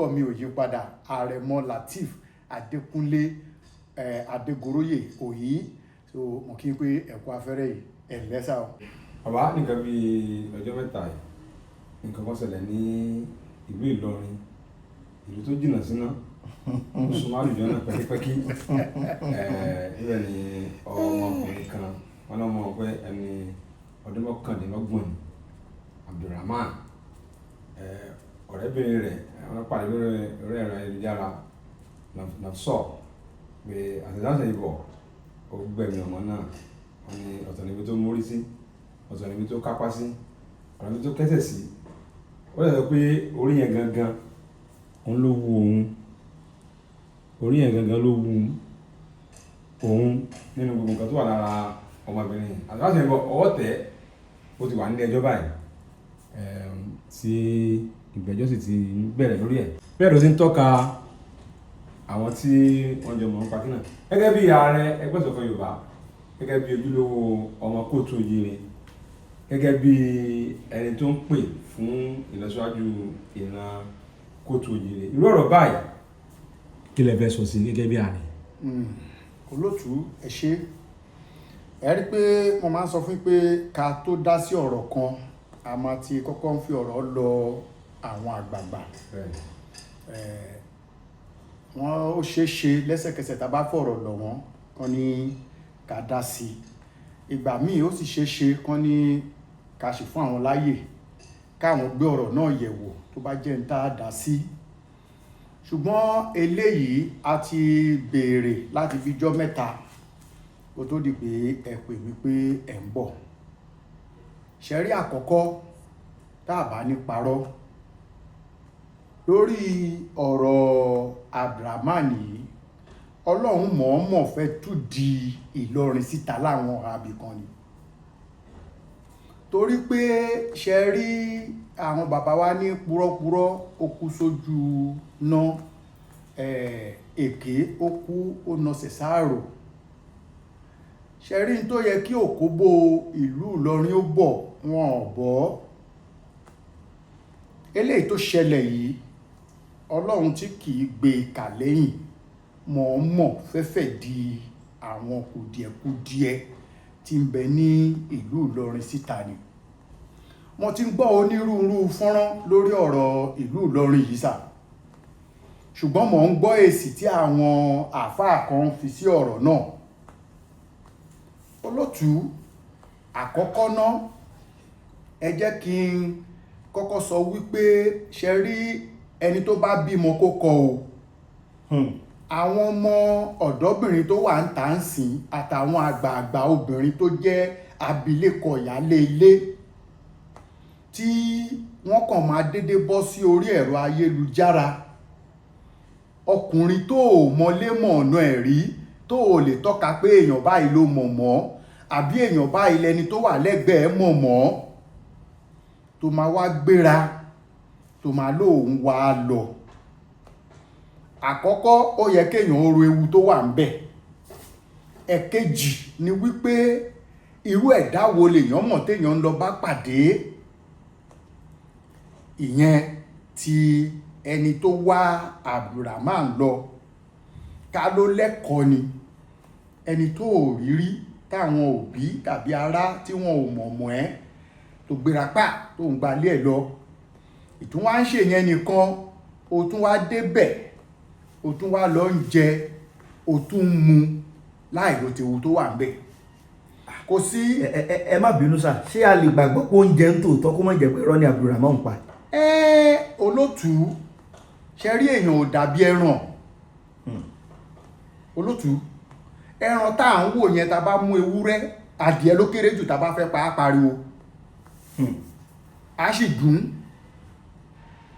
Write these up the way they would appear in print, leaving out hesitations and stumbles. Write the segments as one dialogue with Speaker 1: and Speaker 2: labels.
Speaker 1: Orúkọ mi ò yí padà, Àrẹ̀mọ Lateef Adékúnlé Adégoróyè òyì. So mo kí n pé ẹ̀kú afẹ́rẹ́ yìí, ẹ̀ lẹ́sà o.
Speaker 2: Bàbá, nǹkan bíi ọjọ́ 3 yìí, nǹkan kan ṣẹlẹ̀ ní ìlú Ìlọrin, ìlú tó jìnnà síná, ó súnmọ́ àlùjọ náà pẹ́kípẹ́kí. Ibẹ̀ ni ọmọkùnrin kan, wọn náà mọ̀ pé ẹni ọdún 29 ni, Abdulrahman. Ọ̀rẹ́bìnrin rẹ̀, wọ́n pàdé lórí ẹ̀rọ ayélujára, nàfsọ̀ pé àtẹ̀jáde ìbọ̀, ó gbẹ̀mí ọmọ náà. Wọ́n ní ọ̀tọ̀ níbi tó mórí sí, ọ̀tọ̀ níbi tó kápá sí, ọ̀tọ̀ níbi tó kẹ́sẹ̀ sí. Ó lè sọ pé orí yẹn gangan òun ló wu òun, orí yẹn gangan ló wu òun nínú gbogbo nǹkan tó wà lára ọmọbìnrin yìí. Àtẹ̀jáde ìbọ̀, ọwọ́ tẹ̀, ó ti wà nílé ẹjọ́ báyìí, tí ìgbẹ́jọ́ sì ti ń bẹ̀rẹ̀ lórí ẹ̀. Bẹ́ẹ̀ ló ti ń tọ́ka àwọn tí wọ́n jọ mọ̀ ń pa kí náà. Gẹ́gẹ́ bí ààrẹ ẹgbẹ́ ìṣọ̀kan Yorùbá, gẹ́gẹ́ bí ojúlówó ọmọ kóòtù òjíire, gẹ́gẹ́ bí ẹni tó ń pè fún ìlọsíwájú ìran kóòtù òjíire, irú ọ̀rọ̀ báyìí, kí lẹ fẹ́ sọ sí gẹ́gẹ́ bí ààrẹ?
Speaker 1: Olótùú, ẹ ṣé. Ẹ rí pé mo máa ń sọ fún pé ká tó dá sí ọ̀rọ̀ kan, a máa ti kọ́kọ́ ń fi ọ̀rọ̀ lọ àwọn àgbààgbà. Wọ́n ó ṣeé ṣe lẹ́sẹ̀kẹsẹ̀ tá a bá fọ̀rọ̀ lọ̀ wọ́n kán ní ká dá sí i. Ìgbà míì, ó sì ṣeé ṣe kán ní ká sì fún àwọn láàyè káwọn gbé ọ̀rọ̀ náà yẹ̀ wò, tó bá jẹ́ ń tá a dá sí. Ṣùgbọ́n eléyìí, a ti béèrè láti fi jọ́ 3 kó tó di pé ẹ pè mí pé ẹ̀ ń bọ̀. Ṣẹ̀rí àkọ́kọ́, tá a bá ní parọ́ lórí ọ̀rọ̀ Abdulrahman yìí, Ọlọ́run mọ̀ọ́mọ̀ fẹ́ tú di Ìlọrin síta láwọn àbí kan ni, torí pé ṣe rí àwọn bàbá wa ní purọ́purọ́, ó kú sójú ná, èké ó kú, ó nọsẹ̀ sáàrò. Ṣe rí n tó yẹ kí òkóbó ìlú Ìlọrin ó bọ̀, wọn ò bọ́. Eléyìí tó ṣẹlẹ̀ yìí, Ọlọ́run tí kì í gbé ìkà lẹ́yìn mọ̀ọ́mọ̀ fẹ́fẹ́ di àwọn kùdìẹ̀kudiẹ tí ń bẹ ní ìlú Ìlọrin síta ni. Mo ti ń gbọ́ onírúurú fọ́nrán lórí ọ̀rọ̀ ìlú Ìlọrin yìí sà, ṣùgbọ́n mò ń gbọ́ èsì tí àwọn àáfàá kan fi sí ọ̀rọ̀ náà. Olótùú, àkọ́kọ́ ná, ẹ jẹ́ kí n kọ́kọ́ sọ wípé ṣe rí ẹni tó bá bímọ kó kọ́ o. Àwọn ọmọ ọ̀dọ́bìnrin tó wà ń tà ń sìn àtàwọn àgbààgbà obìnrin tó jẹ́ abilékọ ìyálé ilé tí wọ́n kàn máa dédé bọ́ sí orí ẹ̀rọ ayélujára, ọkùnrin tó ò mọlé mọ̀ ọ̀nà ẹ̀ rí, tó ò lè tọ́ka pé èèyàn báyìí ló mọ̀ mọ́ àbí èèyàn báyìí lẹni tó wà lẹ́gbẹ̀ẹ́ mọ̀ mọ́, tó máa wá gbéra, tó máa lóun wá lọ. Àkọ́kọ́, ó yẹ kéèyàn ó ro ewu tó wà ń bẹ̀. Ẹ̀kejì ni wípé irú ẹ̀dá wo lèèyàn mọ̀ téèyàn ń lọ bá pàdé? Ìyẹn ti ẹni tó wá Abdulrahman lọ, ká ló lẹ́kọ̀ọ́ ni, ẹni tó ò rí rí, táwọn òbí tàbí ará tí wọn ò mọ̀ mọ̀ ẹ́, tó gbéra pa tó ń gbalé ẹ̀ lọ. Ìtún wá ń ṣe yẹn nìkan, o tún wá débẹ̀, o tún wá lọ ń jẹ, o tún ń mu láì ro tewu tó wà ń bẹ̀. Kò sí.
Speaker 3: Ẹ má bínú sà, ṣé a lè gbàgbọ́ pé oúnjẹ ń tòótọ́, kó má jẹ́ pé irọ́ ni Abdulrahman pa?
Speaker 1: Ẹ olótùú, ṣe rí, èèyàn ò dàbí ẹran. Olótùú, ẹran tá à ń wò yẹn, tá a bá mú ewúrẹ́, adìẹ ló kéré jù, tá a bá fẹ́ pa á, pariwo, á sì dùn.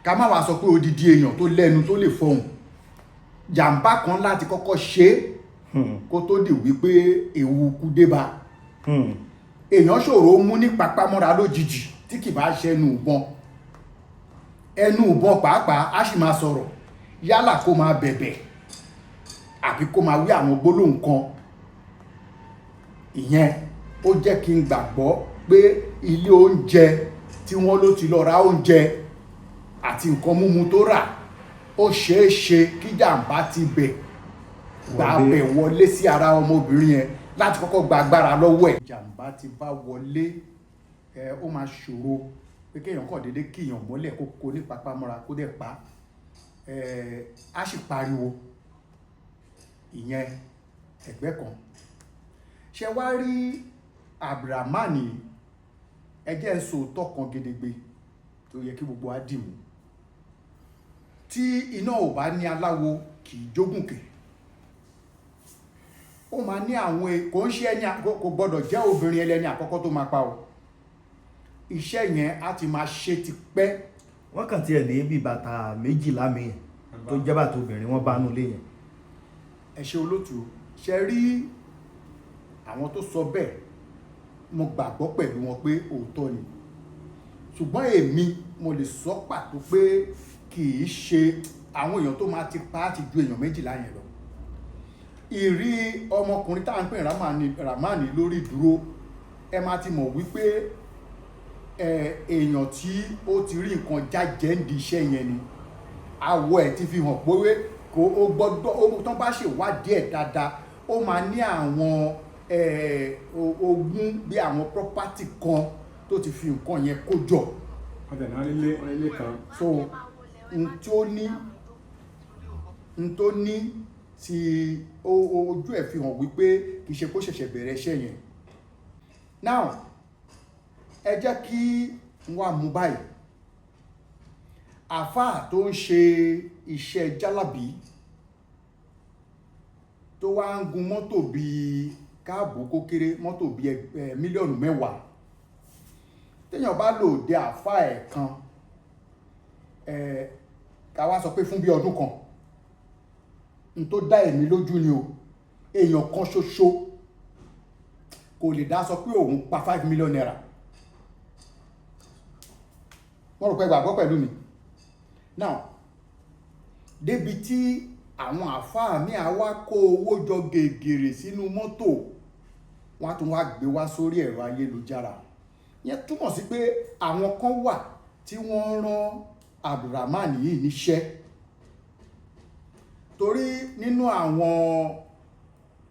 Speaker 1: Ká má wàá sọ pé odidi èèyàn tó lẹ́nu, tó lè fọhùn. Jàǹbá kan láti kọ́kọ́ ṣe é kó tó di wípé ewu kú dé bá. Èèyàn ṣòro mú ní papámọ́ra lójijì tí kì bá ṣẹnu ìbọn. Ẹnu ìbọn pàápàá, á sì máa sọ̀rọ̀, yálà kó máa bẹ̀bẹ̀ àbí kó máa wí àwọn gbólóhùn kan. Ìyẹn ó jẹ́ kí n gbàgbọ́ pé ilé oúnjẹ tí wọ́n ló ti lọ ra oúnjẹ àti nǹkan múmu tó rà. Ó ṣeé ṣe kí jàǹbá ti bẹ̀ gbà
Speaker 3: Wọlé.
Speaker 1: bẹ̀ wọlé sí ara ọmọbìnrin yẹn láti kọ́kọ́ gba agbára lọ́wọ́ ẹ̀. Jàǹbá ti bá wọlé ẹ, ó máa ṣòro pé kéèyàn kàn déédéé kíyàn mọ́lẹ̀ kó kó ní papámọ́ra kó dẹ̀ pa ẹ, á sì pariwo. Ìyẹn ẹgbẹ́ kan. Ṣe wá rí Abdulrahman yìí, ẹ jẹ́ ń sòótọ́ kan gedegbe tó yẹ kí gbogbo wa dì mú: tí iná ò bá ní aláwo, kì í jógùnkè. Ó máa ní àwọn kò ń ṣe ẹni kò gbọ́dọ̀ jẹ́ obìnrin ẹlẹ́ni àkọ́kọ́ tó máa pa o. Iṣẹ́ yẹn á ti máa ṣe tipẹ́.
Speaker 3: Wọ́n kàn tiẹ̀ ní bíi bàtà 12 mi tó jẹ́ bàtà obìnrin, wọ́n bá nú ilé yẹn.
Speaker 1: Ẹ ṣe, olótùú. Ṣe rí àwọn tó sọ bẹ́ẹ̀, mo gbàgbọ́ pẹ̀lú wọn pé òótọ́ ni, ṣùgbọ́n èmi mo lè sọ pàtó pé kì í ṣe àwọn èèyàn tó máa ti pa á ti ju èèyàn 12 yẹn lọ. Ìrí ọmọkùnrin tá à ń pè Ramani lórí dúró, ẹ máa ti mọ̀ wípé ẹ èèyàn tí ó ti rí nǹkan jájẹ́ ń di iṣẹ́ yẹn ni. Àwọ̀ ẹ̀ ti fi hàn pé kò ó gbọ́dọ̀ ó tán bá ṣèwádìí ẹ̀ dáadáa, ó máa ní àwọn ogún bí àwọn property kan tó ti fi nǹkan yẹn kó jọ.
Speaker 2: Wọ́n tẹ̀ náà nílé, wọ́n nílé kan.
Speaker 1: So n tó ní tí ojú ẹ̀ fi hàn wípé kì í ṣe kó ṣẹ̀ṣẹ̀ bẹ̀rẹ̀ iṣẹ́ yẹn. Now, ẹ jẹ́ kí n wá mú báyìí: àáfàá tó ń ṣe iṣẹ́ jálàbí, tó wá ń gun mọ́tò bíi káàbù kó kéré, mọ́tò bíi 10 mílíọ̀nù, téèyàn bá lò dé àáfàá ẹ̀ kan ẹ̀, ká wá sọ pé fún bí ọdún kan, n tó dá èmi lójú ni o, èèyàn kan ṣoṣo kò lè dá sọ pé òun pa ₦5 million. Wọ́n rò pé gbàgbọ́ pẹ̀lú mi. Now, débi tí àwọn àáfàá mi á wá kó owó jọ gègèrè sínú mọ́tò, wọ́n á tún wá gbé wá sórí ẹ̀rọ ayélujára. Yẹn túmọ̀ sí pé àwọn kan wà tí wọ́n rán Abdulrahman yìí níṣẹ́, torí nínú àwọn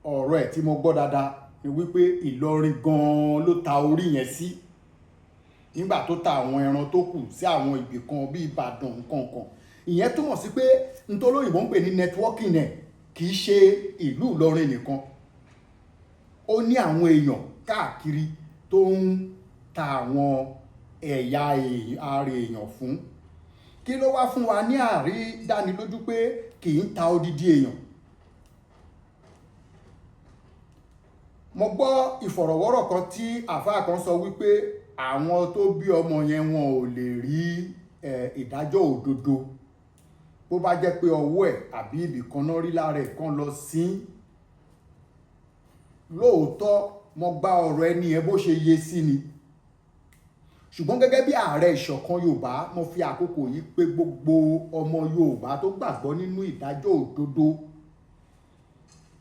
Speaker 1: ọ̀rọ̀ ẹ̀ tí mo gbọ́ dáadáa ni wípé Ìlọrin gan-an ló ta orí yẹn sí nígbà tó ta àwọn ẹran tó kù sí àwọn ibì kan bíi Ìbàdàn nǹkan kan. Ìyẹn túmọ̀ sí pé ntọ́lóyìnbó ń pè ní networking ẹ̀ kì í ṣe ìlú Ìlọrin nìkan. Ó ní àwọn èèyàn káàkiri tó ń ta àwọn ẹ̀yà ara èèyàn fún. Kí ló wá fún wa ní àrídánilójú pé kì í ta odidi èèyàn? Mo gbọ́ ìfọ̀rọ̀wọ́rọ̀ kan tí àfáà kan sọ wípé àwọn tó bí ọmọ yẹn, wọn ò lè rí ìdájọ́ òdodo bó bá jẹ́ pé ọwọ́ ẹ̀ àbí ibì kan náà rí lára ẹ̀ kan lọ sí. Lóòótọ́, mo gba ọ̀rọ̀ ẹni yẹn bó ṣe yé sí ni, ṣùgbọ́n gẹ́gẹ́ bí ààrẹ Ìṣọ̀kan Yorùbá, mo fi àkókò yìí pé gbogbo ọmọ Yorùbá tó gbàgbọ́ nínú ìdájọ́ òdodo,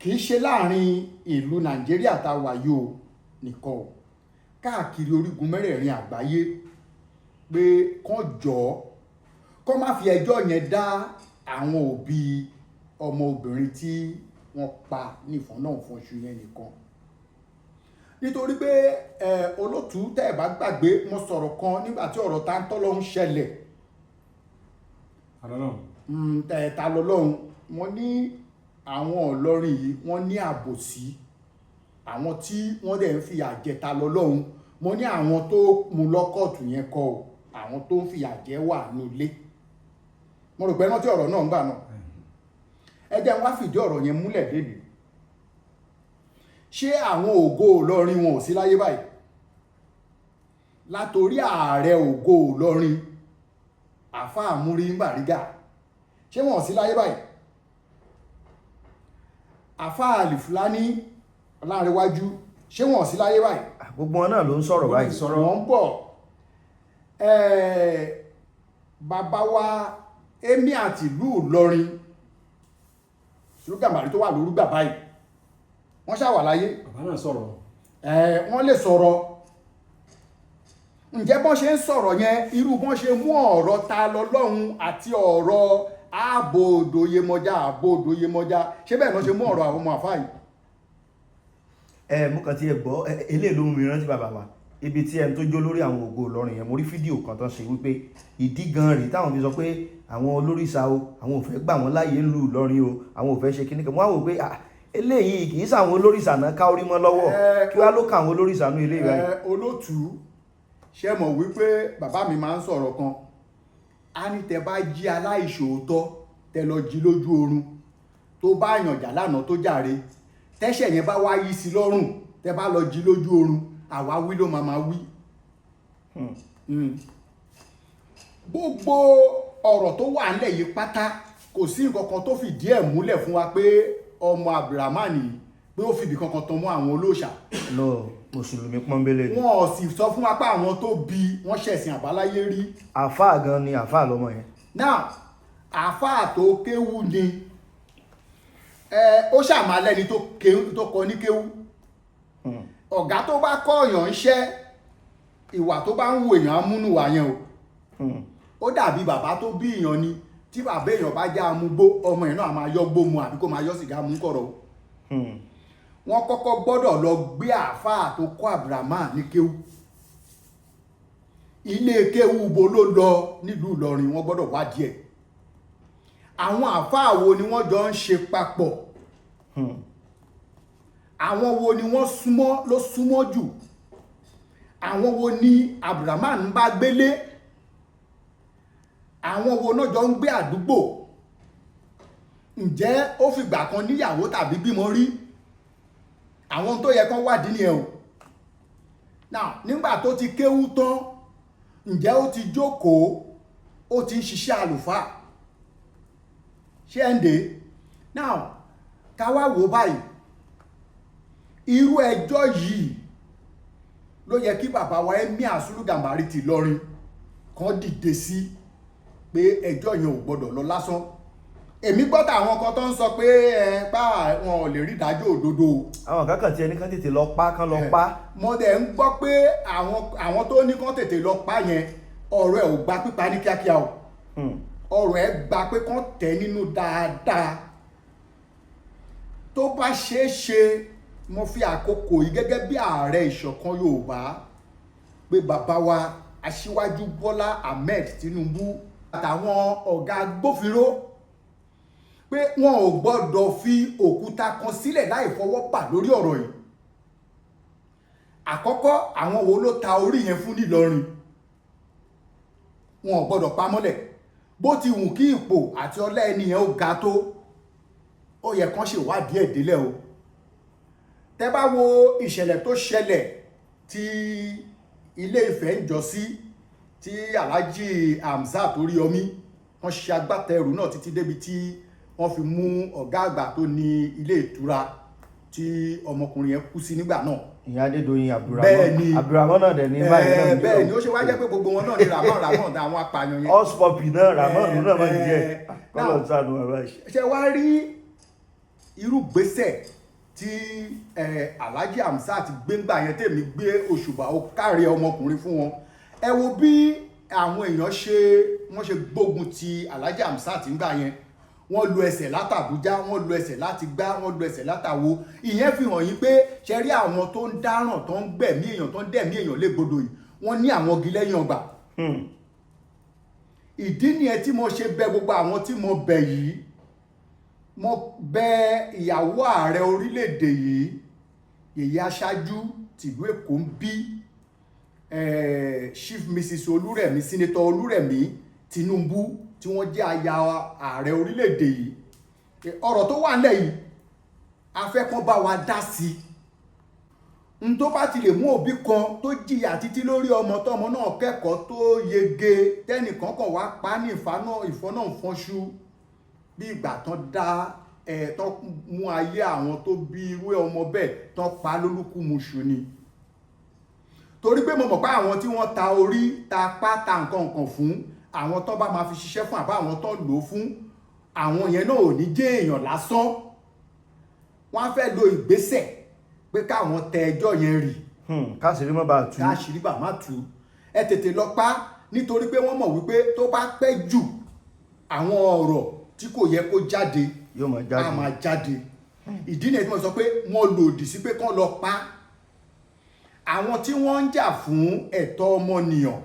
Speaker 1: kì í ṣe láàrin ìlú Nàìjíríà tá a wà yìí o nìkan o, káàkiri orígun mẹ́rẹ̀ẹ̀rin àgbáyé, pé kán jọ̀ọ́, kán má fi ẹjọ́ yẹn dá àwọn òbí ọmọbìnrin tí wọ́n pa ní ìfọ̀nà-ìfọ̀nṣu yẹn nìkan, nítorí pé ẹ olótùú, tẹ́ ẹ bá gbàgbé, mo sọ̀rọ̀ kan nígbà tí ọ̀rọ̀ Táńtọ́lọ́hún ṣẹlẹ̀.
Speaker 2: Àlọ́lọ́run.
Speaker 1: Ẹ̀ ta lọ́lọ́hún. Wọ́n ní àwọn Ìlọrin yìí, wọ́n ní àbòsí, àwọn tí wọ́n dẹ̀ ń fìyà jẹ ta lọ́lọ́hún. Mo ní àwọn tó mú lọ́kọ̀tù yẹn kọ́ o, àwọn tó ń fìyà jẹ wà nílé. Mo rò pé rántí ọ̀rọ̀ náà ń gbà náà. Ẹ jẹ́ n wá fìdí ọ̀rọ̀ yẹn múlẹ̀ débi. Ṣé àwọn ògo Ìlọrin wọn ò sí láyé báyìí? Látorí ààrẹ ògo Ìlọrin, Àfáà Múrí Bàrígà, ṣé wọn ò sí láyé báyìí? Àfáà Àlìfúlání Ọlárẹ̀wájú, ṣé wọn ò sí láyé báyìí?
Speaker 3: Gbogbo wọn náà ló ń sọ̀rọ̀ báyìí.
Speaker 2: Sọ̀rọ̀.
Speaker 1: Wọ́n ń bọ̀. Bàbá wa emir àti ìlú Ìlọrin, ìlú Gàmbàrí tó wà lórúgbà báyìí, wọ́n ṣà wà láyé.
Speaker 2: Bàbá náà sọ̀rọ̀.
Speaker 1: Wọ́n lè sọ̀rọ̀. Ǹjẹ́ bọ́n ṣe ń sọ̀rọ̀ yẹn, irú bọ́n ṣe mú ọ̀rọ̀ ta lọ́lọ́run àti ọ̀rọ̀ Ààbò odò Yemọja, ààbò odò Yemọja. Ṣé bẹ́ẹ̀ náà ṣe mú ọ̀rọ̀ àwọn ọmọ àfáà yìí?
Speaker 3: Ẹ mú kan tí ẹ gbọ́ eléyìí ló mú mi rántí bàbá wa, ibi tí ẹni tó jó lórí àwọn Ògo Ìlọrin yẹn. Mo rí fídíò kan tán ṣe wípé ìdí gan rèé táwọn fi sọ pé àwọn olórìṣà o, àwọn ò fẹ́ gbà wọ́n láàyè ńlú Ìlọrin o, àwọn ò fẹ́ ṣe kíní kan. Mo wá wò pé ah, eléyìí kì í sàwọn olórìṣà náà ká orí mọ́ lọ́wọ́. Kí wá ló kà àwọn olórìṣà nú ilé ìwà yìí?
Speaker 1: Olótùú, ṣe mọ̀ wípé bàbá mi máa ń sọ̀rọ̀ kan, á ní tẹ bá jí aláìṣòótọ́, tẹ lọ jí lójú oorun, tó bá yànjà lánàá tó jàre, tẹ́ṣẹ̀ yẹn bá wá yí sí lọ́rùn, tẹ bá lọ jí lójú oorun, àwa wí ló máa máa wí. Gbogbo ọ̀rọ̀ tó wà nílẹ̀ yìí pátá, kò sí nǹkan kan tó fìdí ẹ̀ múlẹ̀ fún wa pé ọmọ Abdulrahman yìí, pé ó fìbí kankan tan mọ́ àwọn olóòṣà.
Speaker 3: No, mùsùlùmí pọ́nbélé ni.
Speaker 1: Wọn ò sì sọ fún wa pé àwọn tó bí wọ́n ṣẹ̀sìn àbáláyé rí.
Speaker 3: Àáfàá gan ni, àáfàá lọmọ yẹn.
Speaker 1: Now, àáfàá tó kéwú ni ẹ, ó ṣàmà lẹ́ni tó kéwú, tó kọ ní kéwú. Ọ̀gá tó bá kọ́ èèyàn ń ṣẹ́, ìwà tó bá ń wo èèyàn á múnú wà yẹn o. Ó dàbí bàbá tó bí èèyàn ni. Tí bàbá èèyàn bá já amugbó, ọmọ ẹ̀ náà máa yọ gbó mu àbí kó máa yọ sìgá mu kọ̀rọ̀ o. Wọ́n kọ́kọ́ gbọ́dọ̀ lọ gbé àáfàá tó kọ́ Abdulrahman ní kéwú. Ilé kéwú bo ló lọ nílùú Ìlọrin? Wọ́n gbọ́dọ̀ wádìí ẹ̀. Àwọn àáfàá wo ni wọ́n jọ ń ṣe papọ̀? Àwọn wo ni wọ́n súnmọ́ ló súnmọ́ jù? Àwọn wo ni Abdulrahman ń bá gbélé? Àwọn wo náà jọ ń gbé àdúgbò? Ǹjẹ́ ó fìgbà kan níyàwó tàbí bímọ rí? Àwọn tó yẹ kán wádìí nìyẹn o. Now, nígbà tó ti kéwú tán, ǹjẹ́ ó ti jókòó, ó ti ń ṣiṣẹ́ àlùfáà? Ṣé ẹ̀ ń dé now? Ká wá wò báyìí, irú ẹjọ́ yìí ló yẹ kí bàbá wa Emir Sulu Gàmbàrí ti Ìlọrin kan dìde sí, pé ẹjọ́ yẹn ò gbọ́dọ̀ lọ lásán. Èmi gbọ́ tàwọn kan tó ń sọ pé ẹ pa wọn ò lè rí ìdájọ́ òdodo o.
Speaker 3: Àwọn kankan tí ẹni kan tètè lọ pa, kán lọ pa.
Speaker 1: Mo dẹ̀ ń gbọ́ pé àwọn tó ní kán tètè lọ pa yẹn, ọ̀rọ̀ ẹ̀ ò gba pípa ní kíákíá o. Ọ̀rọ̀ ẹ̀ gba pé kán tẹ̀ nínú dáadáa. Tó bá ṣeé ṣe, mo fi àkókò yìí gẹ́gẹ́ bí ààrẹ ìṣọ̀kan Yorùbá pé bàbá wa Aṣíwájú Bọ́lá Ahmed Tinubu àtàwọn ọ̀gá agbófinró pé wọn ò gbọ́dọ̀ fi òkúta kan sílẹ̀ láì fọwọ́ bà lórí ọ̀rọ̀ yìí. Àkọ́kọ́, àwọn wo ló ta orí yẹn fún nílọrin? Wọn ò gbọ́dọ̀ pa mọ́lẹ̀. Bó ti wù kí ipò àti ọlá ẹni yẹn ó ga tó, ó yẹ kán ṣèwádìí ẹ̀ délẹ̀ o. Tẹ́ bá wo ìṣẹ̀lẹ̀ tó ṣẹlẹ̀ tí Ilé Ifẹ̀ ń jọ sí, tí Alhaji Hamzat Oríyọmí, wọ́n ṣe agbátẹrù náà títí débi tí wọ́n fi mú ọ̀gá àgbà tó ní ilé ìtura tí ọmọkùnrin yẹn kú sí nígbà náà.
Speaker 3: Ìyá Adédoyin Abdulrahman.
Speaker 1: Bẹ́ẹ̀ ni.
Speaker 3: Abdulrahman náà dẹ̀ ní báyìí náà.
Speaker 1: Bẹ́ẹ̀ ni. Ó ṣe wá jẹ́ pé gbogbo wọn náà ní Ramon Ramon àwọn apààyàn yẹn.
Speaker 3: Hushpuppi náà, Ramon náà máa ń jẹ. Kọ́lọ̀
Speaker 1: Now,
Speaker 3: sànù bàbá yìí.
Speaker 1: Ṣe wá rí irú gbèsè tí Alhaji Hamzat gbéngbà yẹn, tèmi gbé òṣùbà ó kárí ọmọkùnrin fún wọn. Ẹ wo bí àwọn èèyàn ṣe wọ́n ṣe gbógun ti Alhaji Hamzat ńgbà yẹn. Wọ́n lu ẹsẹ̀ látàbújá, wọ́n lu ẹsẹ̀ láti gbá, wọ́n lu ẹsẹ̀ látàwo. Ìyẹn fi hàn yín pé ṣe rí àwọn tó ń dáràn, tó ń gbẹ̀mí èèyàn, tó ń dẹ̀mí èèyàn légbodò yìí, wọ́n ní àwọn igi lẹ́yìn ọgbà. Ìdí nìyẹn tí mo ṣe bẹ̀ gbogbo àwọn tí mo bẹ̀ yìí. Mo bẹ̀ ìyàwó ààrẹ orílẹ̀-èdè yìí, yèyé aṣáájú tìlú Èkó ń bí, Chief Mrs Olúrẹ̀mí, Senator Olúrẹ̀mí Tinubu, tí wọ́n jẹ́ aya ààrẹ orílẹ̀-èdè yìí. Ọ̀rọ̀ tó wà nílẹ̀ yìí, a fẹ́ kán bá wa dá sí i. N tó bá ti lè mú òbí kan tó jìyà títí lórí ọmọ, tọmọ náà kẹ́kọ̀ọ́ tó yege, tẹ́nìkan kan wá pa ní ìfaná ìfọ́nà fọ́nṣú, bí ìgbà tán dá ẹ tán mú ayé àwọn tó bí irú ọmọ bẹ́ẹ̀ tán pa lólúkúmuṣu ni. Torí pé mo mọ̀ pé àwọn tí wọ́n ta orí, ta apá, ta nǹkan nǹkan fún, àwọn tó bá máa fi ṣiṣẹ́ fún àbá àwọn tó lò ó fún, àwọn yẹn náà ò ní jẹ́ èèyàn lásán. Wọ́n á fẹ́ lo ìgbésẹ̀ pé káwọn tẹ ẹjọ́ yẹn rì.
Speaker 3: Káṣírí mọ́ bá tú.
Speaker 1: Káṣírí bà má tú. Ẹ tètè lọ pa, nítorí pé wọ́n mọ̀ wípé tó bá pẹ́ jù Àwọn ọ̀rọ̀ tí kò yẹ kó jáde
Speaker 3: Yóò máa jáde.
Speaker 1: á máa jáde. Ìdí nìyẹn tí mo sọ pé wọ́n lòdì sí pé kán lọ pa àwọn tí wọ́n ń jà fún ẹ̀tọ́ ọmọnìyàn.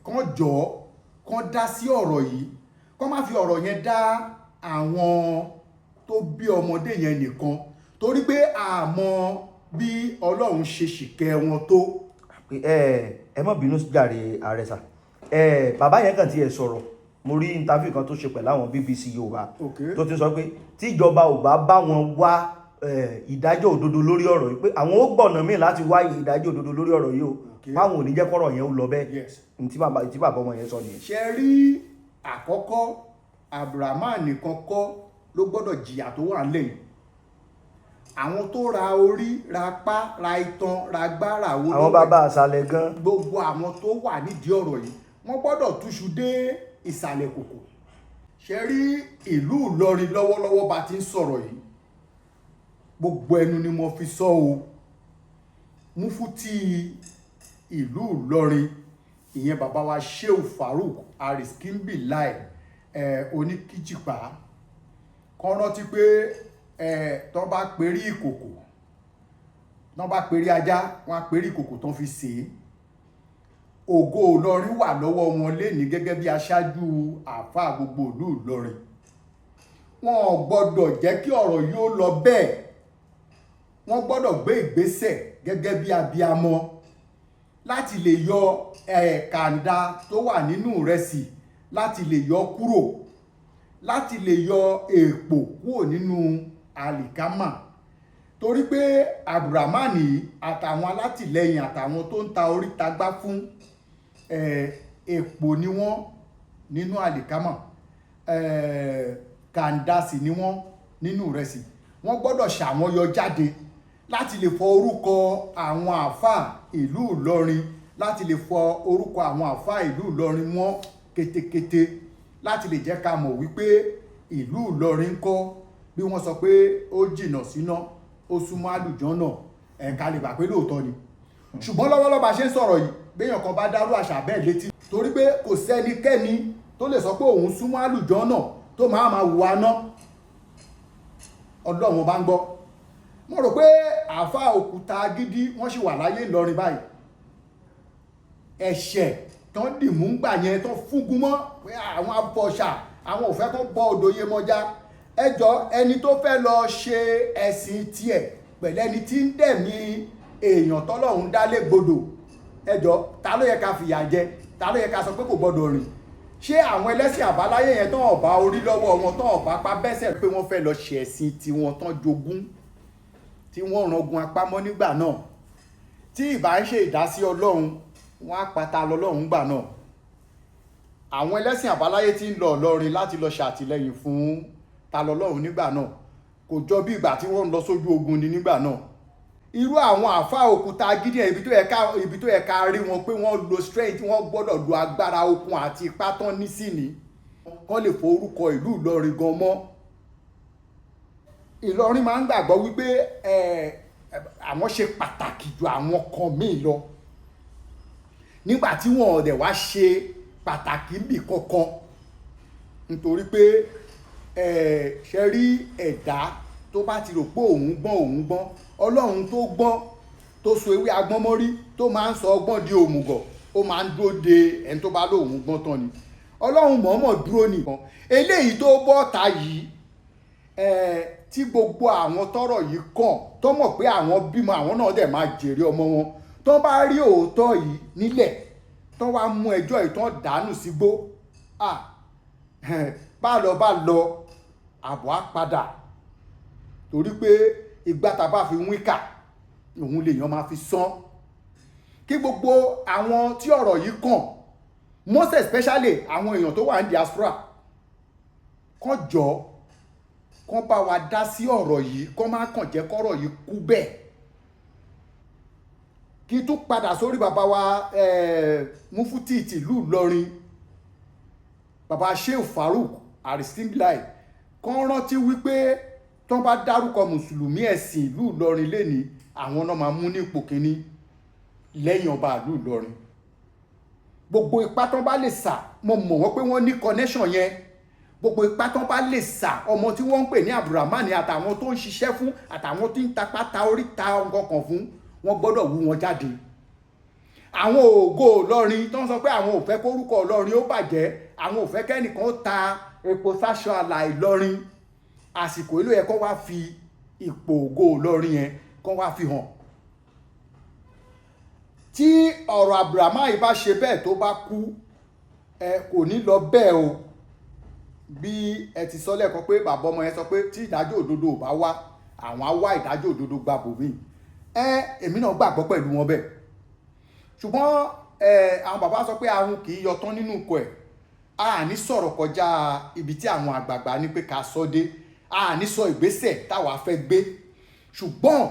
Speaker 1: Kán jọ̀ọ́, kán dá sí ọ̀rọ̀ yìí, kán má fi ọ̀rọ̀ yẹn dá àwọn tó bí ọmọdé yẹn nìkan, torí pé àmọ́ bí Ọlọ́run ṣe ṣìkẹ́ wọn tó.
Speaker 3: Pé ẹ má bínú jàre, àrẹsà. Bàbá yẹn kàn tiẹ̀ sọ̀rọ̀. Mo rí interview kan tó ṣe pẹ̀lú àwọn BBC Yorùbá tó ti sọ pé tíjọba ò bá bá wọn wá ìdájọ́ òdodo lórí ọ̀rọ̀ yìí, pé àwọn ó gbọ̀nà míì láti wá ìdájọ́ òdodo lórí ọ̀rọ̀ yìí o, báwọn ò ní jẹ́ kọ́rọ̀ yẹn ó lọ bẹ́ẹ̀. Ní tí bàbá ọmọ yẹn sọ nìyẹn.
Speaker 1: Ṣe rí, àkọ́kọ́, Abdulrahman nìkan kọ́ ló gbọ́dọ̀ jìyà tó wà nílẹ̀ yìí. Àwọn tó ra orí, ra apá, ra itan, ra gbára wo
Speaker 3: Àwọn bàbá àṣàlẹ̀ gan.
Speaker 1: Gbogbo àwọn tó wà nídìí ọ̀rọ̀ yìí, wọ́n gbọ́dọ̀ túṣu dé ìsàlẹ̀ kòkò. Ṣe rí ìlú Ìlọrin lọ́wọ́lọ́wọ́ bá ti ń sọ̀rọ̀ yìí, gbogbo ẹnu ni mo fi sọ o, Mufti ìlú Ìlọrin, ìyẹn bàbá wa Sheu Farouk Ariskimbilai oníkíjìpá, kàn rántí pé tó bá perí ìkòkò, tó bá perí ajá, wọ́n á perí ìkòkò tó fi sè é. Ògo Ìlọrin wà lọ́wọ́ wọn lénìí gẹ́gẹ́ bí aṣáájú àáfàá gbogbo ìlú Ìlọrin. Wọn ò gbọ́dọ̀ jẹ́ kí ọ̀rọ̀ yìí ó lọ bẹ́ẹ̀. Wọ́n gbọ́dọ̀ gbé ìgbésẹ̀ gẹ́gẹ́ bí abiamọ láti lè yọ kàńdá tó wà nínú ìrẹsì, láti lè yọ kúrò, láti lè yọ èèpò kúrò nínú àlìkámà, torí pé Abdulrahman yìí àtàwọn alátìlẹyìn àtàwọn tó ń ta orí tagbá fún, èèpò ni wọ́n nínú àlìkámà, kàńdá sì ni wọ́n nínú ìrẹsì. Wọ́n gbọ́dọ̀ ṣàwọn yọ jáde láti lè fọ orúkọ àwọn àáfàá ìlú Ìlọrin, láti lè fọ orúkọ àwọn àáfàá ìlú Ìlọrin mọ́ ketekete, láti lè jẹ́ ká mọ̀ wípé ìlú Ìlọrin ń kọ́ bí wọ́n sọ pé ó jìnnà síná, ó súnmọ́ àlùjànnà. Ẹ̀ka lè gbà pé lóòótọ́ ni. Ṣùgbọ́n lọ́wọ́lọ́wọ́ bá ṣe ń sọ̀rọ̀ yìí, béèyàn kan bá dárú àṣà bẹ́ẹ̀ létí, torí pé kò sẹ́nikẹ́ni tó lè sọ pé òun súnmọ́ àlùjànnà tó máa máa wùwà ná. Ọlọ́run bá ń gbọ́. Mo rò pé àáfàá òkúta gidi wọ́n sì wà láyé Ìlọrin báyìí. Ẹ̀ṣẹ̀ tán dìmú ń gbà yẹn, tán fúngun mọ́ pé àwọn afọ̀ṣà, àwọn ò fẹ́ kó bọ odò Yemọja. Ẹjọ́, ẹni tó fẹ́ lọ ṣe ẹ̀sìn tiẹ̀ pẹ̀lú ẹni tí ń dẹ̀mí èèyàn tọ́lọ́run dálé gbodò, ẹjọ́, ta ló yẹ ká fìyà jẹ? Ta ló yẹ ká sọ pé kò gbọdọ̀ rìn? Ṣé àwọn ẹlẹ́sìn àbáláyé yẹn tán ọ̀bá orí lọ́wọ́ wọn, tán ọ̀bá pa bẹ́sẹ̀ pé wọ́n fẹ́ lọ ṣe ẹ̀sìn tiwọn tán jogún, tí wọ́n rangun apámọ́ nígbà náà? Tí ìbá ń ṣe ìdásí Ọlọ́run, wọ́n á pata lọ́lọ́run gbà náà. Àwọn ẹlẹ́sìn àbáláyé tí ń lọ Ìlọrin láti lọ ṣàtìlẹ́yìn fún ta lọ́lọ́run nígbà náà, kò jọ bí ìgbà tí wọ́n ń lọ sójú ogun ni nígbà náà. Irú àwọn àáfàá òkúta gidi yẹn, ibi tó yẹ ká rí wọn pé wọ́n lo strength, wọ́n gbọ́dọ̀ lo agbára, okun àti ipá tán ní sí ni kán lè fọ orúkọ ìlú Ìlọrin gan mọ́. Ìlọrin máa ń gbàgbọ́ wípé àwọn ṣe pàtàkì ju àwọn kan míì lọ, nígbà tí wọn ò dẹ̀ wá ṣe pàtàkì níbì kankan, nítorí pé ṣe rí ẹ̀dá tó bá ti rò pé òun gbọ́n, òun gbọ́n, Ọlọ́run tó gbọ́n, tó so ewé agbọ́n mọ́rí, tó máa ń sọ ọgbọ́n di òmùgọ̀, ó máa ń dúró de ẹni tó bá lóun gbọ́n tán ni. Ọlọ́run mọ̀ọ́mọ̀ dúró nìkan. Eléyìí tó bọ́ ta yìí, tí gbogbo àwọn tọ́rọ̀ yìí kàn, tó mọ̀ pé àwọn bímọ, àwọn náà dẹ̀ máa jèrè ọmọ wọn, tó bá rí òótọ́ yìí nílẹ̀, tó wá mú ẹjọ́ yìí tó dànù sígbó, bá lọ bá lọ, àbọ̀ á padà, torí pé ìgbà tá a bá fi wíkà, òun lèèyàn máa fi sán. Kí gbogbo àwọn tí ọ̀rọ̀ yìí kàn, most especially àwọn èèyàn tó wà ní diaspora, kàn jọ, kàn bá wa dá sí ọ̀rọ̀ yìí, kàn má kàn jẹ́ kọ́rọ̀ yìí kú bẹ́ẹ̀. Kí tún padà sórí bàbá wa Mufti tìlú Ìlọrin, bàbá Sheikh Farouk Aristimbilai, kàn rántí wípé tán bá dárúkọ mùsùlùmí ẹ̀sìn ìlú Ìlọrin lẹ́ni, àwọn náà máa mú ní ipò kínní lẹ́yìn ọba ìlú Ìlọrin. Gbogbo ipá tán bá lè sà, mo mọ̀ wọ́n pé wọ́n ní connection yẹn. Gbogbo ipá tán bá lè sà, ọmọ tí wọ́n ń pè ní Abdulrahman àtàwọn tó ń ṣiṣẹ́ fún, àtàwọn tí ń tapá ta orí ta ọkàn fún, wọ́n gbọ́dọ̀ wú wọn jáde. Àwọn Ògo Ìlọrin tó ń sọ pé àwọn ò fẹ́ kórúkọ Ìlọrin ó bàjẹ́, àwọn ò fẹ́ kẹ́nìkan ta epo sáṣọ àlà Ìlọrin, àsìkò yìí ló yẹ kó wá fi ipò Ògo Ìlọrin yẹn kó wá fi hàn. Tí ọ̀rọ̀ Abdulrahman yìí bá ṣe bẹ́ẹ̀, tó bá kú, ẹ kò ní lọ bẹ́ẹ̀ o. Bí ẹ ti sọ lẹ́ẹ̀kan pé bàbá ọmọ yẹn sọ pé tí ìdájọ́ òdodo ò bá wá, àwọn á wá ìdájọ́ òdodo gba bòmíì. Ẹ èmi náà gbàgbọ́ pẹ̀lú wọn bẹ́ẹ̀, ṣùgbọ́n àwọn bàbá sọ pé ahun kì í yọ tán nínú ikọ̀ ẹ̀. A ní sọ̀rọ̀ kọjá ibi tí àwọn àgbààgbà ní pé ká sọ dé, a ní sọ ìgbésẹ̀ táwa fẹ́ gbé. Ṣùgbọ́n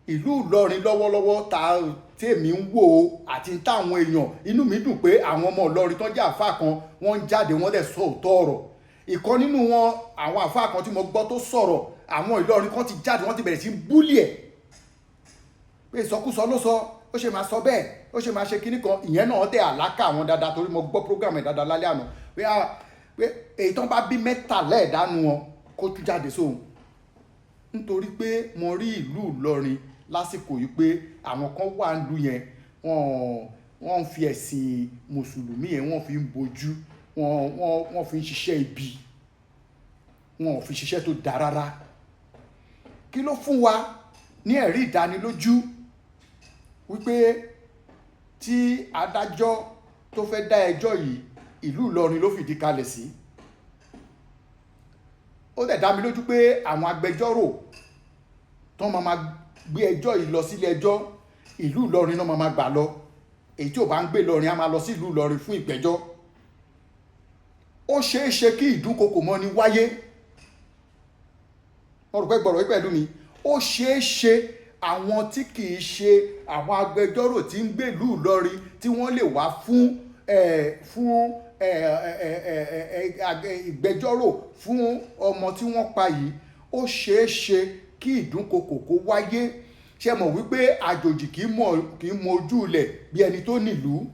Speaker 1: ìlú Ìlọrin lọ́wọ́lọ́wọ́ ta tèmi ń wò ó àti táwọn èèyàn, inú mi dùn pé àwọn ọmọ Ìlọrin tó jẹ́ àfáà kan, wọ́n ń jáde, wọ́n dẹ̀ sọ òótọ́ ọ̀rọ̀. Ìkan nínú wọn, àwọn àfáà kan tí mo gbọ́ tó sọ̀rọ̀, àwọn Ìlọrin kan ti jáde, wọ́n ti bẹ̀rẹ̀ sí bully ẹ̀ pé ìsọkúsọ ló sọ, ó ṣe máa sọ bẹ́ẹ̀, ó ṣe máa ṣe kinní kan. Ìyẹn náà dẹ̀ àlákà àwọn dáadáa, torí mo gbọ́ program ẹ̀ dáadáa lálẹ́ àná pé èyí tán bá bí mẹ́tàlá ẹ̀dánu wọn kó tú jáde sóhun, nítorí pé mo rí ìlú Ìlọrin lásìkò yìí pé àwọn kan wà ń lu yẹn, wọ́n ń fi ẹ̀sìn mùsùlùmí yẹn, wọ́n fi ń bojú, wọ́n fi ń ṣiṣẹ́ ibi, wọ́n ò fi ṣiṣẹ́ tó dáa rárá. Kí ló fún wa ní ẹ̀rí ìdánilójú wípé tí adájọ́ tó fẹ́ dá ẹjọ́ yìí, ìlú Ìlọrin ló fìdí kalẹ̀ sí? Ó dẹ̀ dá mi lójú pé àwọn agbẹjọ́rò tó máa gbé ẹjọ́ yìí lọ sílé ẹjọ́, ìlú Ìlọrin náà máa gbà lọ. Èyí tí ò bá ń gbé Ìlọrin á máa lọ sí ìlú Ìlọrin fún ìgbẹ́jọ́. Ó ṣeé ṣe kí ìdúnkokò mọ́ni wáyé. Wọ́n rò pé gbọ̀rọ̀ yìí pẹ̀lú mi. Ó ṣeé ṣe àwọn tí kì í ṣe àwọn agbẹjọ́rò tí ń gbé ìlú Ìlọrin, tí wọ́n lè wá fún ìgbẹ́jọ́rò fún ọmọ tí wọ́n pa yìí, ó ṣeé ṣe kí ìdúnkokò kó wáyé. Ṣe mọ̀ wípé àjòjì kì í mọ ojú ilẹ̀ bí ẹni tó nílùú?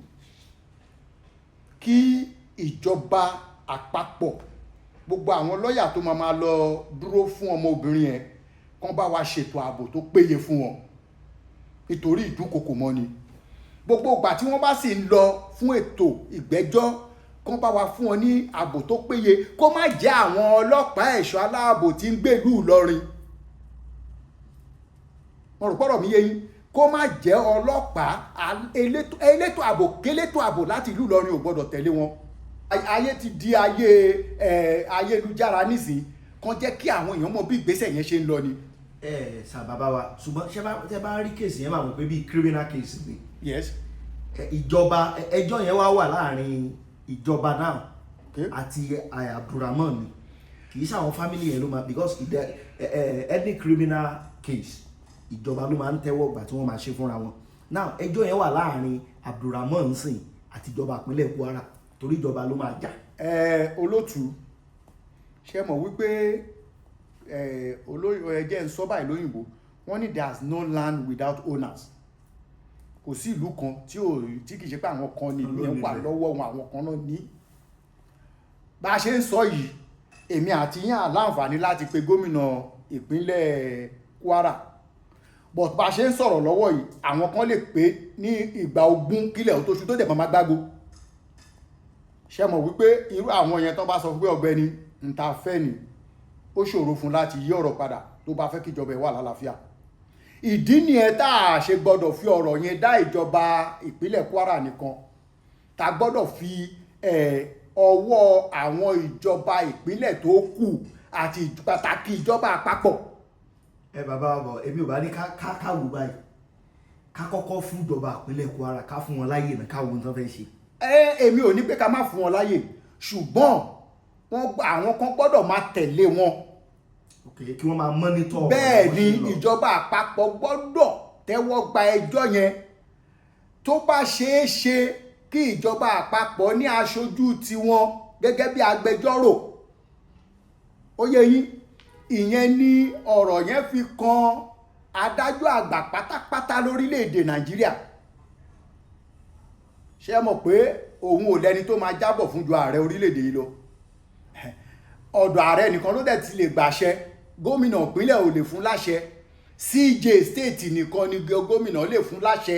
Speaker 1: Kí ìjọba àpapọ̀, gbogbo àwọn lọ́ọ̀yà tó máa lọ dúró fún ọmọbìnrin yẹn, kán bá wa ṣètò ààbò tó péye fún wọn, nítorí ìdúnkokò mọ́ni. Gbogbo ìgbà tí wọ́n bá sì ń lọ fún ètò ìgbẹ́jọ́, kán bá wa fún wọn ní ààbò tó péye, kó má jẹ́ àwọn ọlọ́pàá, ẹ̀ṣọ́ aláàbò tí ń gbèlú Ìlọrin. Mo rò pọ́rọ̀ mi yé yín. Kó má jẹ́ ọlọ́pàá, elétò ààbò, kélétò ààbò láti ìlú Ìlọrin ò gbọ́dọ̀ tẹ̀lé wọn. Ayé ti di ayé ayélujára nísìn, kàn jẹ́ kí àwọn èèyàn mọ bí ìgbésẹ̀ yẹn ṣe ń lọ ni.
Speaker 3: Ẹ sà, bàbá wa, ṣùgbọ́n ṣé bá rí case yẹn, máa mọ̀ pé bíi criminal case ni. Ìjọba, ẹjọ́ yẹn wá wà láàrin ìjọba náà àti Abdulrahman ni, kì í ṣàwọn family yẹn ló máa, because any criminal case, ìjọba ló máa ń tẹ́wọ́ gbà tí wọ́n máa ṣe fúnra wọn. Now, ẹjọ́ yẹn wà láàrin Abdulrahman sìn àti ìjọba ìpínlẹ̀ Kwara, torí ìjọba ló máa jà.
Speaker 1: Ẹ olótú, ṣe mọ̀ wípé olóyè, ẹ jẹ́ ń sọ báyìí lóyìnbó, wọ́n ní there is no land without owners. Kò sí ìlú kan tí ò tí kì í ṣe pé àwọn kan ní ìlú yẹn wà lọ́wọ́ wọn, àwọn kan náà ní. Bá a ṣe ń sọ yìí, èmi àti yín àláǹfààní láti pe gómìnà ìpínlẹ̀ Kwara, but bá a ṣe ń sọ̀rọ̀ lọ́wọ́ yìí, àwọn kan lè pé ní ìgbà 20 kílẹ̀ tó ṣú, tó dẹ̀ máa gbágo. Ṣe mọ̀ wípé irú àwọn yẹn, tó bá sọ pé ọ̀gbẹ́ni ń ta fẹ́ ni, ó ṣòro fún láti yí ọ̀rọ̀ padà tó bá fẹ́ kíjọba ẹ̀ wà lálàáfíà. Ìdí nìyẹn tá a ṣe gbọ́dọ̀ fi ọ̀rọ̀ yẹn dá ìjọba ìpínlẹ̀ Kwara nìkan, tá a gbọ́dọ̀ fi ọwọ́ àwọn ìjọba ìpínlẹ̀ tó kù àti pàtàkì ìjọba àpapọ̀.
Speaker 3: Ẹ bàbá wa bọ̀, èmi ò bá ní ká wò báyìí, ká kọ́kọ́ fún ìjọba ìpínlẹ̀ Kwara, ká fún wọn láyè náà, ká wo ohun tó fẹ́ ṣe.
Speaker 1: Ẹ èmi ò ní pé ká má fún wọn láyè, ṣùgbọ́n àwọn kan gbọ́dọ̀ máa tẹ̀lé wọn.
Speaker 3: Ok, kí wọ́n máa monitor.
Speaker 1: Bẹ́ẹ̀ ni.
Speaker 3: Bó ṣe ń lọ.
Speaker 1: Ìjọba àpapọ̀ gbọ́dọ̀ tẹ́wọ́ gba ẹjọ́ yẹn. Tó bá ṣeé ṣe kí ìjọba àpapọ̀ ní aṣojú tiwọn gẹ́gẹ́ bí agbẹjọ́rò, ó yé yín, ìyẹn ni ọ̀rọ̀ yẹn fi kan adájọ́ àgbà pátápátá lórílẹ̀‐èdè Nàìjíríà. Ṣé ẹ mọ̀ pé òun ò lẹ́ni tó máa jábọ̀ fún ju ààrẹ orílẹ̀-èdè yìí lọ? Ọ̀dọ̀ ààrẹ nìkan ló dẹ̀ ti lè gbàṣẹ. Gómìnà ìpínlẹ̀ ò lè fún láṣẹ. CJ state nìkan ni gómìnà lè fún láṣẹ.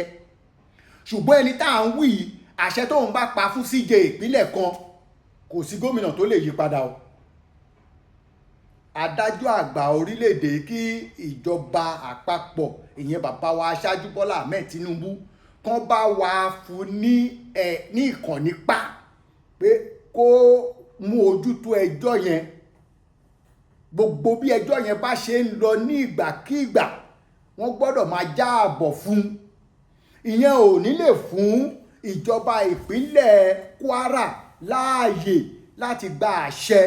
Speaker 1: Ṣùgbọ́n ẹni tá à ń wí yìí, àṣẹ tóun bá pa fún CJ ìpínlẹ̀ kan, kò sí gómìnà tó lè yí padà o. Adájọ́ àgbà orílẹ̀-èdè, kí ìjọba àpapọ̀, ìyẹn bàbá wa aṣáájú Bọ́lá Ahmed Tinubu, kán bá wa fún ní ẹ ní ìkànnì pa pé kó mú ojútùú ẹjọ́ yẹn. Gbogbo bí ẹjọ́ yẹn bá ṣe ń lọ ní ìgbàkígbà, wọ́n gbọ́dọ̀ máa jáàbọ̀ fún. Ìyẹn ò ní lè fún ìjọba ìpínlẹ̀ Kwara láàyè láti gba àṣẹ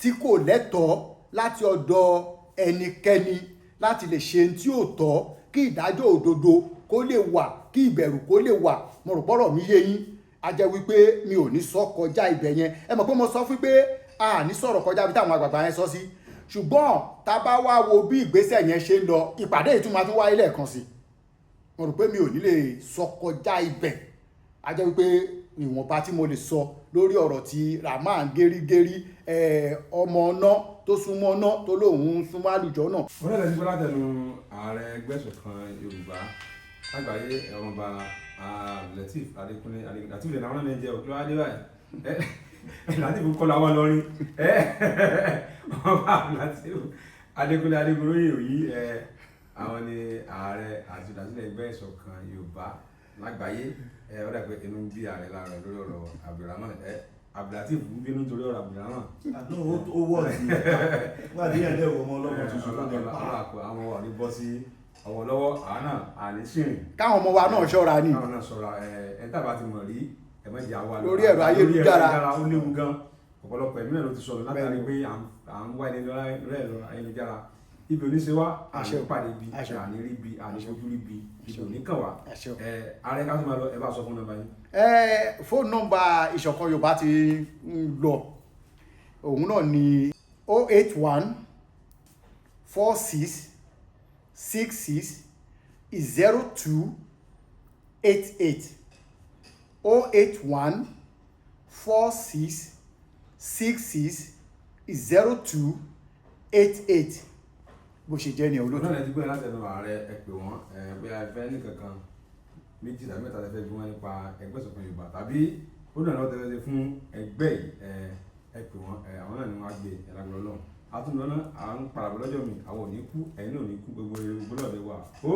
Speaker 1: tí kò lẹ́tọ̀ọ́ láti ọ̀dọ̀ ẹnikẹ́ni láti lè ṣe ohun tí ò tọ́, kí ìdájọ́ òdodo kó lè wà, kí ìbẹ̀rù kó lè wà. Mo rò pọ́rọ̀ mi yé yín. A jẹ́ wípé mi ò ní sọ kọjá ibẹ̀ yẹn. Ẹ mọ̀ pé mo sọ fún pé a ní sọ̀rọ̀ kọjá ibi táwọn àgbààgbà yẹn sọ sí. Ṣùgbọ́n tá a bá wá wo bí ìgbésẹ̀ yẹn ṣe ń lọ, ìpàdé yìí tún máa tún wáyé lẹ́ẹ̀kan sí. Mo rò pé mi ò ní lè sọ kọjá ibẹ̀. A jẹ́ wípé ìwọ̀nba tí mo lè sọ lórí ọ̀rọ̀ tí Rahman Gerigeri, ọmọ ọ̀nà tó súnmọ́ ọ̀nà tó lóun ń súnmọ́ àlùjọ náà.
Speaker 2: Wọ́n lẹ́sìn gbọ́ látẹnu ààrẹ ẹgbẹ́ Ìṣọ̀kan Yorùbá lágbàáyé, ọmọọba Lateef Adékúnlé. Lateef lè náwọn náà jẹ́ òkú wá dé báyìí. Lateef kọ́ làwọn lọrin. Ọmọọba Lateef Adékúnlé Adégoróyè òyì, àwọn ni ààrẹ àti olùdásílẹ̀ ẹgbẹ́ Ìṣọ̀kan Yorùbá lágbàáyé. Ó dà pé inú ń bí ààrẹ láàárọ̀ lórí ọ̀rọ̀ Abdulrahman. Abdulateef ń bínú torí ọ̀rọ̀ Abdulrahman.
Speaker 3: Àná ó wọ̀ sí nígbà tí yẹn dẹ̀ wọ ọmọ ọlọ́mọ tuntun tó dẹ̀ pa.
Speaker 2: Àwọn wà ní bọ́ sí ọwọ́ lọ́wọ́ àánà àní ṣìrìn.
Speaker 1: Káwọn ọmọ wa náà ṣọ́ra ni.
Speaker 2: Káwọn náà ṣọ́ra. Ẹ tàbá ti mọ̀ rí, ẹ má jẹ́ àwa lọ.
Speaker 1: Lórí ẹ̀rọ ayélujára.
Speaker 2: Lórí ẹ̀rọ ayélujára, ó léwu gan. Ọ̀pọ̀lọpọ̀ ẹ̀mí náà ló ti sọ̀rọ̀ látàrí pé à ń wá ẹni lórí ẹ̀rọ ayélujára. Ibi ò ní ṣe wá, àní pàdé ibi, àní rí ibi, àní fojú rí ibi, ibi ò ní kàn wá. Ààrẹ, ká tó máa lọ, ẹ bá sọ fún nọ́mbà yín.
Speaker 1: Fóònù nọ́mbà Ìṣọ̀kan Yorùbá ti ń lọ, òun náà ni 081 46 66 02 88, 081 46 66 02 88. Bó ṣe jẹ́ ní olóòtú.
Speaker 2: Ọ̀nà ẹ̀ ti gbé látẹnu ààrẹ. Ẹ pè wọ́n ẹ bí a fẹ́ ní kankan méjì tàbí mẹ́ta tẹ́ fẹ́ bí wọ́n nípa ẹgbẹ́ Ìṣọ̀kan Yorùbá, tàbí ó dùn lọ́wọ́ tẹ́ fẹ́ fún ẹgbẹ́ yìí, ẹ pè wọ́n. Àwọn náà ni wọ́n á gbé ẹ lágbára Ọlọ́run. Àtúndọ̀ náà à ń padà bọ̀ lọ́jọ́ mi. Àwọn ò ní kú, ẹ̀yin náà ò ní kú. Gbogbo eré gbogbo náà lè wà ó.